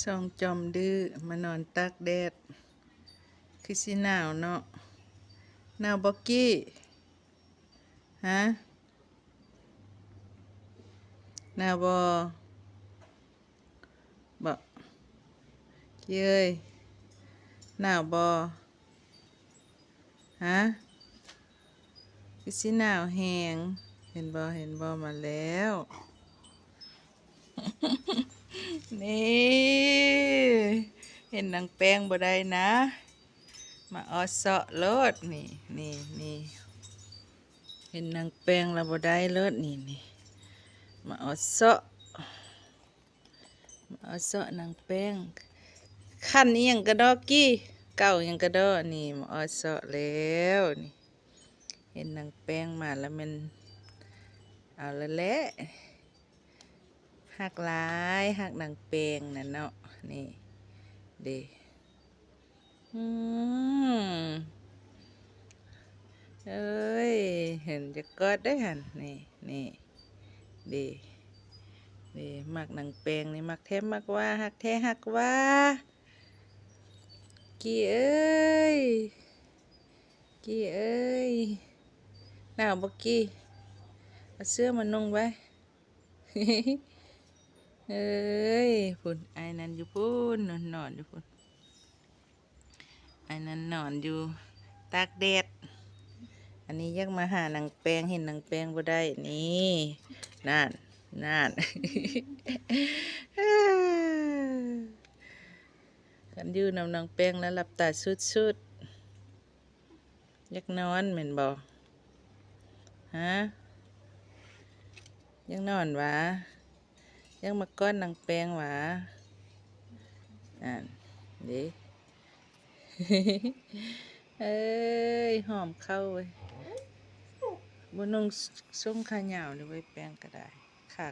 ສອງຈອມດື້ມານອນຕາກແດດ ຄືຊິໜາວເນາະ. ໜາວບໍ່ກີ້? ຮະ? ໜາວບໍ່? ບໍ່? ກີ້ເອີຍ ໜາວບໍ່? ຮະ? ຄືຊິໜາວແຮງ. ເຫັນບໍ່? ເຫັນບໍ່? ມາແລ້ວ. ນີ້ ເຫັນນາງແປ້ງບໍ່ໄດ້ນະ ມາເອາະເຊາະໂລດ. ນີ້ ນີ້ ນີ້ ເຫັນນາງແປ້ງແລ້ວບໍ່ໄດ້ໂລດ. ນີ້ ນີ້ ມາເອາະເຊາະ ມາເອາະເຊາະນາງແປ້ງ. ຂັນອີ່ຫຍັງກະດໍ້ກີ້ ເກົາອີ່ຫຍັງກະດໍ້. ນີ້ ມາເອາະເຊາະແລ້ວ. ນີ້ ເຫັນນາງແປ້ງມາລະແມ່ນເອົາລະແຫຼະ. ຮັກຫຼາຍ ຮັກນາງແປ້ງນະເນາະ. ນີ້ເດ ອືມ ເອີຍ ເຫັນຈະກອດໄດ້ຫັ້ນ. ນີ້ ນີ້ເດ ເດ ມັກນາງແປ້ງນີ້ ມັກແທ້ມັກວ່າ ຮັກແທ້ຮັກວ່າ. ກີ້ເອີຍ ກີ້ເອີຍ ໜາວບໍ່ກີ້? ເອົາເສື້ອມານຸ່ງໄວ້. ເອີຍ ພຸ້ນ ອ້າຍນັ້ນຢູ່ພຸ້ນ ນອນ ນອນຢູ່ພຸ້ນ. ອ້າຍນັ້ນນອນຢູ່ຕາກແດດ. ອັນນີ້ຢາກມາຫານາງແປ້ງ ເຫັນນາງແປ້ງບໍ່ໄດ້. ນີ້ ນັ້ນ ນັ້ນ ຄັນຢູ່ນຳນາງແປ້ງແລ້ວຫຼັບຕາສຸດໆ. ຢາກນອນແມ່ນບໍ່? ຮະ? ຢາກນອນຫວາ? ຢາກມາກອດນາງແປ້ງຫວາ? ອັນເດ ເອີຍ ຫອມເຂົ້າເວີຍ. ບໍ່ນຸ່ງ ສ- ສົ້ງຂາຍາວເລີຍເວີຍ ແປ້ງກະໄດ້ ຂາ